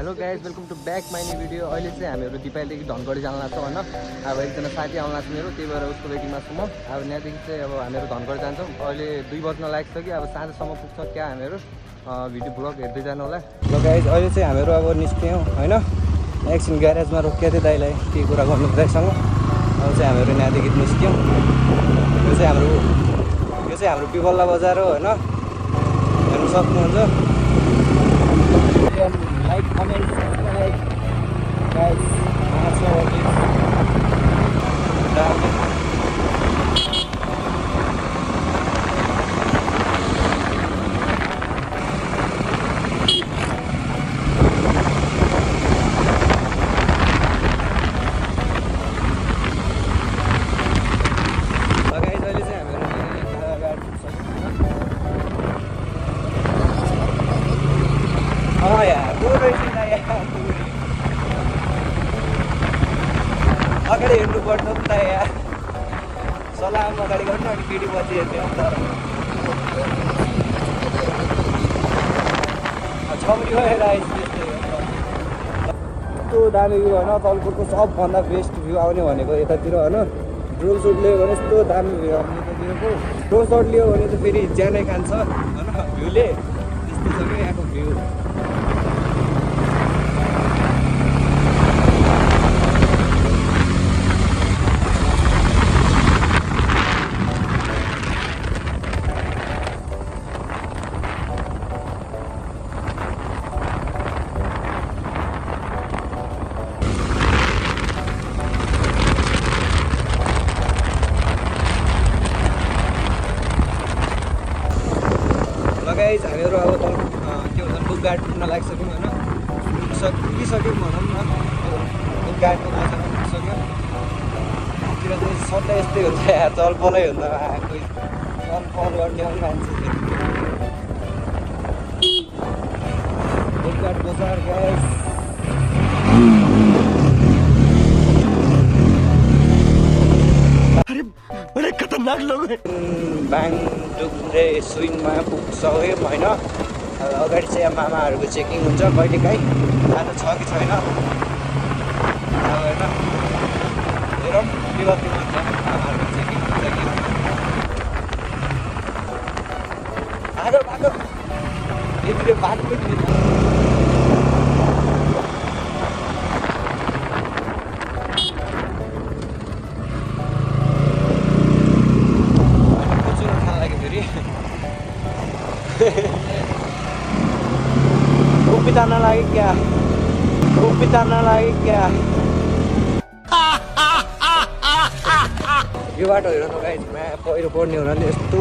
Hello guys welcome to back my new video. अहिले चाहिँ हामीहरू दिपावलीदेखि धनगढी जान लाग्छौँ होइन। अब एकजना साथी आउनु लाग्छ मेरो, त्यही भएर उसको वेटिङमा छु म। अब यहाँदेखि चाहिँ अब हामीहरू धनगढी जान्छौँ। अहिले 2 बज्न लाग्छ कि अब साँझसम्म पुग्छ क्या हामीहरू। भिडियो ब्लग हेर्दै जानु होला। ल गाइज अहिले चाहिँ हामीहरू अब निस्क्यौँ होइन। एकछिन ग्यारेजमा रोकिएको थियो दाइलाई केही कुरा गर्नु दाइसँग। अब चाहिँ हामीहरू यहाँदेखि निस्क्यौँ। यो चाहिँ हाम्रो पिपल्ला बजार हो होइन, हेर्नु सक्नुहुन्छ। Like, comment, subscribe, guys. अगाडि हेर्नु पर्छ नि त यहाँ, सलाम अगाडि गर्नु अनि पिडी पछि हेर्ने अन्त छौरी भएर यस्तो दामी भ्यू होइन। तलकोटको सबभन्दा बेस्ट भ्यू आउने भनेको यतातिर होइन। ड्रोन सुट लियो भने यस्तो दामी भ्यू आउने यतातिरको। ड्रोन सुट लियो भने त फेरि ज्यानै खान्छ होइन भ्यूले। त्यस्तो छ क्या यहाँको भ्यू। गाइज हामीहरू अब के भन्छ बुकघाट पुग्न लागिसक्यौँ होइन। पुगिसक्यौँ भनौँ न, बुकघाटको बजारमा पुगिसक्यौँ। तिर चाहिँ सधैँ यस्तै हुन्छ यार, चलपलै हुन्छ। कोही चलपल गर्ने पनि मान्छे। बुकघाट बजार गाइज। बडे खतरनाक लोग हैं। बाङडुग्रे स्विङमा पुग्छौँ होइन। अगाडि चाहिँ मामाहरूको चेकिङ हुन्छ कहिलेकाहीँ। आज छ कि छैन अब होइन। हेरौँ के गर्नु हुन्छ मामाहरूको चेकिङ हुन्छ कि। आगो बाटो यतिले बाटो पिताना लगे क्या, पिताना लगे क्या। यो बाटो हेर न गाइस, पहिरो पर्ने हुनाले यस्तो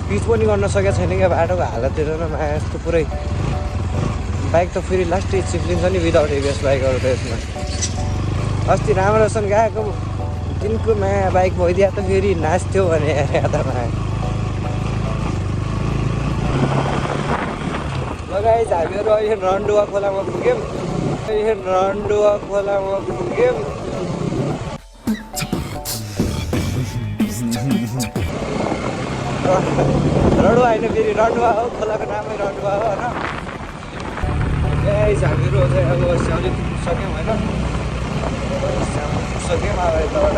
पिच पनि गर्न सकेको छैन क्या बाटोको हालत हेर न। यस्तो पुरै बाइक त फेरि लास्टै चिप्लिन्छ नि विदाउट एबिएस बाइकहरू त यसमा। अस्ति राम्रोसँग गएको दिनको माया बाइक भइदिए त फेरि नाच्थ्यो भने हेर्दा माया। गाइस हामीहरू अहिले रन्डुवा खोलामा पुग्यौँ। रन्डुवा खोलामा पुग्यौँ। रन्डुवा होइन फेरि रन्डुवा हो, खोलाको नामै रन्डुवा हो होइन। गाइस हामीहरू चाहिँ अब स्याउली पुगिसक्यौँ होइन। पुगिसक्यौँ अब यताबाट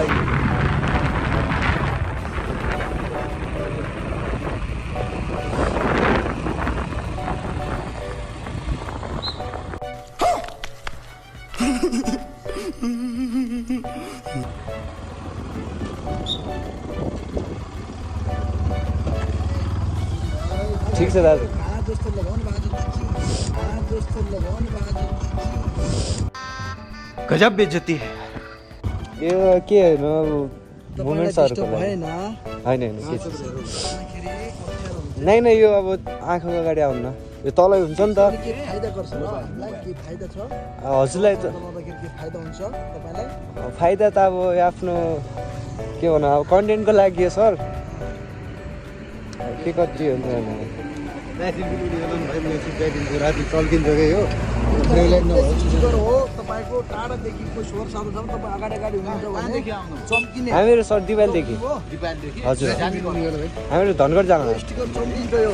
ठीक छ दाजु। गजब बेइज्जती है यो। के हेर्नु मोमेन्ट्सहरूको होइन होइन के छ नै नै। यो अब आँखाको अगाडि आउनु न, यो तलै हुन्छ नि त। हजुरलाई त फाइदा त अब आफ्नो के भनौँ अब कन्टेन्टको लागि हो सर। के कति हुन्छ राति चल्किन्छ हो तपाईँको टाढादेखिको स्वर साधुसम्म तपाईँ अगाडि अगाडि हुनुहुन्छ भने चम्किने हामीहरू सर दिपालदेखि हजुर हामीहरू धनगढ जानु स्टिकर चम्किन्छ यो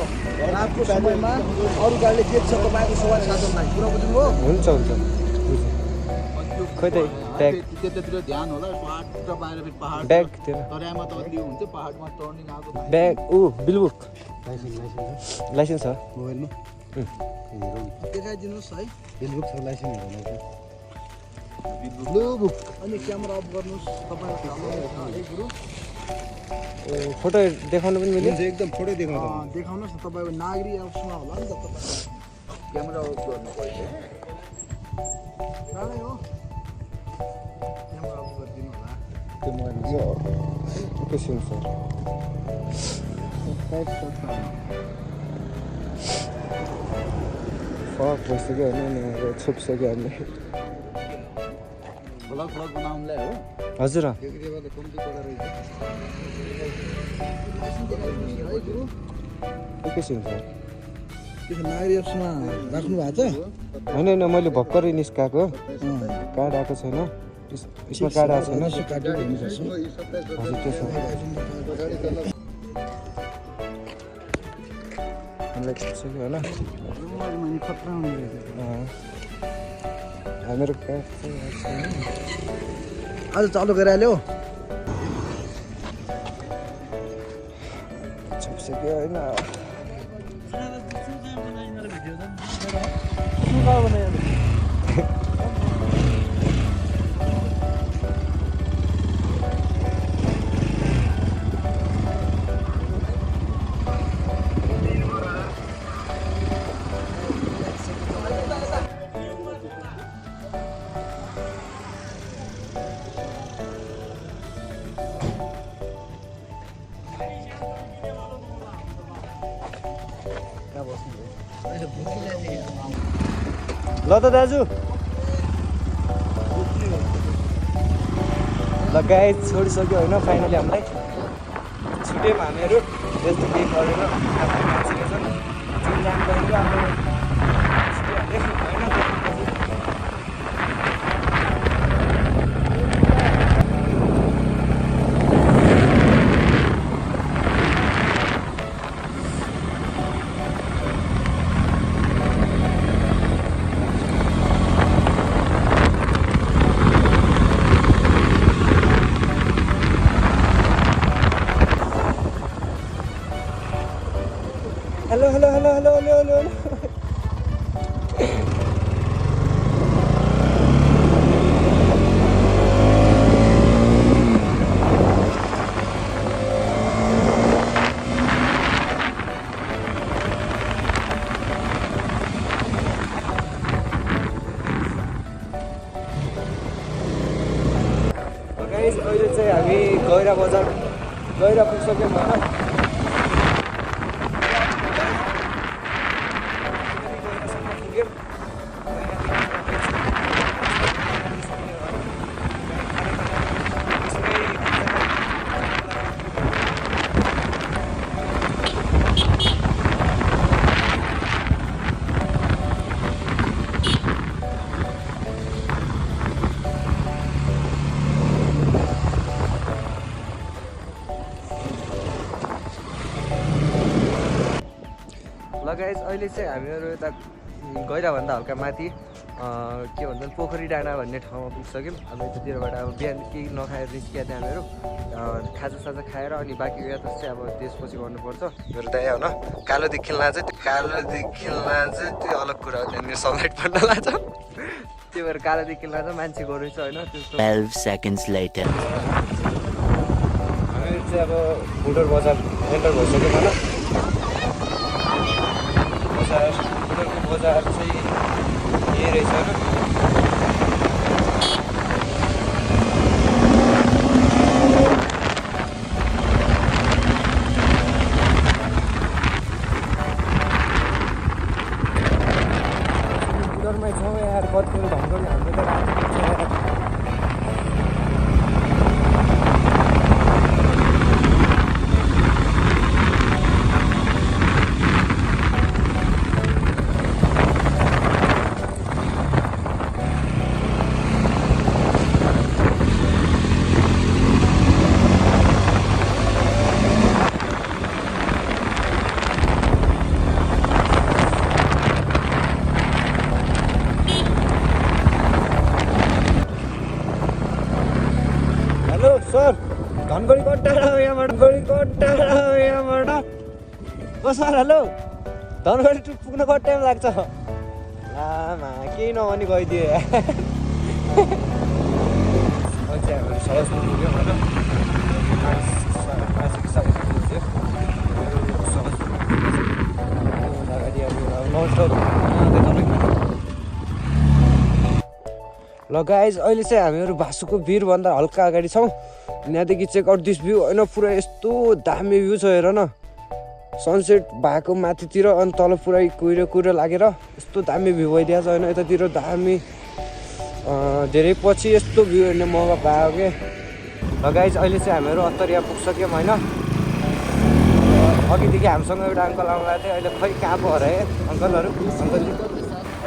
रातको समयमा अरू गाडीले देख्छ तपाईँको सवारी साधनलाई कुरा बुझ्नुभयो हुन्छ हुन्छ खोइ त ब्याग त्यतातिर ध्यान होला पहाड बाहिर फेरि पहाड ब्याग त्यो तराईमा त अलि हुन्छ पहाडमा टर्निङ आएको ब्याग बिलबुक लाइसेन्स छ मोबाइलमा देखाइदिनुहोस् है बिलबुक छ लाइसेन्स अनि क्यामेरा अफ गर्नुहोस् तपाईँको फोटो देखाउनु पनि मिल्यो एकदम फोटो देखाउँछ देखाउनुहोस् न तपाईँको नागरिक अफमा होला नि त तपाईँ क्यामेरा अफ गर्नु पर्यो राणै हो क्यामेरा अफ गरिदिनु होला त्यो मोबाइल एकैछिन सर फरक भइसक्यो होइन छोपिसक्यो हामीले ब्लग बनाउनुलाई हो हजुर एकैछिन सर के नागरिक अफमा राख्नु भएको छ होइन होइन मैले भर्खरै निस्काएको कार्ड आएको छैन यसमा कार्ड आएको छैन हजुर त्यो हामीलाई छोपिसक्यो होइन हामीहरू कार्ड चाहिँ आज चालु गरिहाल्यो छोपिसक्यो होइन ल त दाजु ल गाइड छोडिसक्यो होइन फाइनली हामीलाई छुट्यौँ हामीहरू त्यस्तो केही गरेन आफ्नो मान्छेले छन् जुन जानकारीको हाम्रो hello hello hello hello hello hello अहिले चाहिँ हामी गैरा बजार गैरा पुगिसक्यौँ होइन गाइस अहिले चाहिँ हामीहरू यता गैराभन्दा हल्का माथि के भन्छ पोखरी डाँडा भन्ने ठाउँमा पुगिसक्यौँ अब यतातिरबाट अब बिहान केही नखाएर निस्किया थियो हामीहरू खाजासाजा खाएर अनि बाँकी यात्रा चाहिँ अब त्यसपछि गर्नुपर्छ मेरो दाइ होइन कालोदेखि खेल्न चाहिँ त्यो अलग कुरा हो त्यहाँनिर सनलाइट पर्न लाग्छ त्यही भएर कालोदेखि खेल्न चाहिँ मान्छे गएको रहेछ होइन त्यस्तो 12 seconds later हामीहरू चाहिँ अब बुटर बजार एन्टर भइसक्यौँ होइन बजार चाहिँ यही रहेछ होइन बुटरमै छौँ यार कति धनगढी हाम्रो त राति टाढा हो यहाँबाट ओ सर हेलो धनगढी पुग्न कति टाइम लाग्छ लामा केही नभनी गइदियो ल गाइज अहिले चाहिँ हामीहरू भासुको भिरभन्दा हल्का अगाडि छौँ यहाँदेखि चेक आउट दिस भ्यू होइन पुरा यस्तो दामी भ्यू छ हेर न सनसेट भएको माथितिर अनि तल पुरै कुहिरो कुहिरो लागेर यस्तो दामी भ्यू भइदिएको छ होइन यतातिर दामी धेरै पछि यस्तो भ्यू हेर्ने मौका पायो के ल गाइज अहिले चाहिँ हामीहरू अत्तरिया पुगिसक्यौँ होइन अघिदेखि हामीसँग एउटा अङ्कल आउनु लाग्यो अहिले खै कहाँ पो हरायो अङ्कलहरू अङ्कल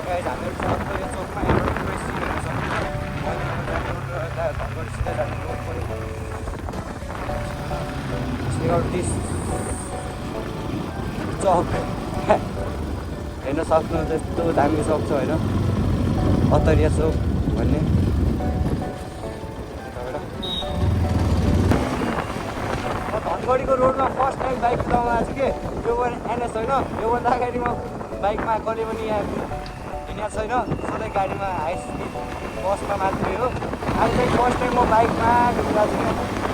गाइज हामीहरू चाहिँ अत्तरिया चौकमा यहाँबाट पुरै सिधै जानु रोड पऱ्यो चौक हेर्न सक्नुहुन्छ यस्तो दामी चौक छ होइन अत्तरिया चौक भन्ने धनगढीको रोडमा फर्स्ट टाइम बाइक कुदाउनु आएको छु कि यो पनि एनएस होइन योभन्दा अगाडि म बाइकमा कहिले पनि यहाँ हिँडेको छैन सधैँ गाडीमा हाई स्पिड बसमा मात्रै हो आज चाहिँ फर्स्ट टाइम म बाइकमा कुदाएको छु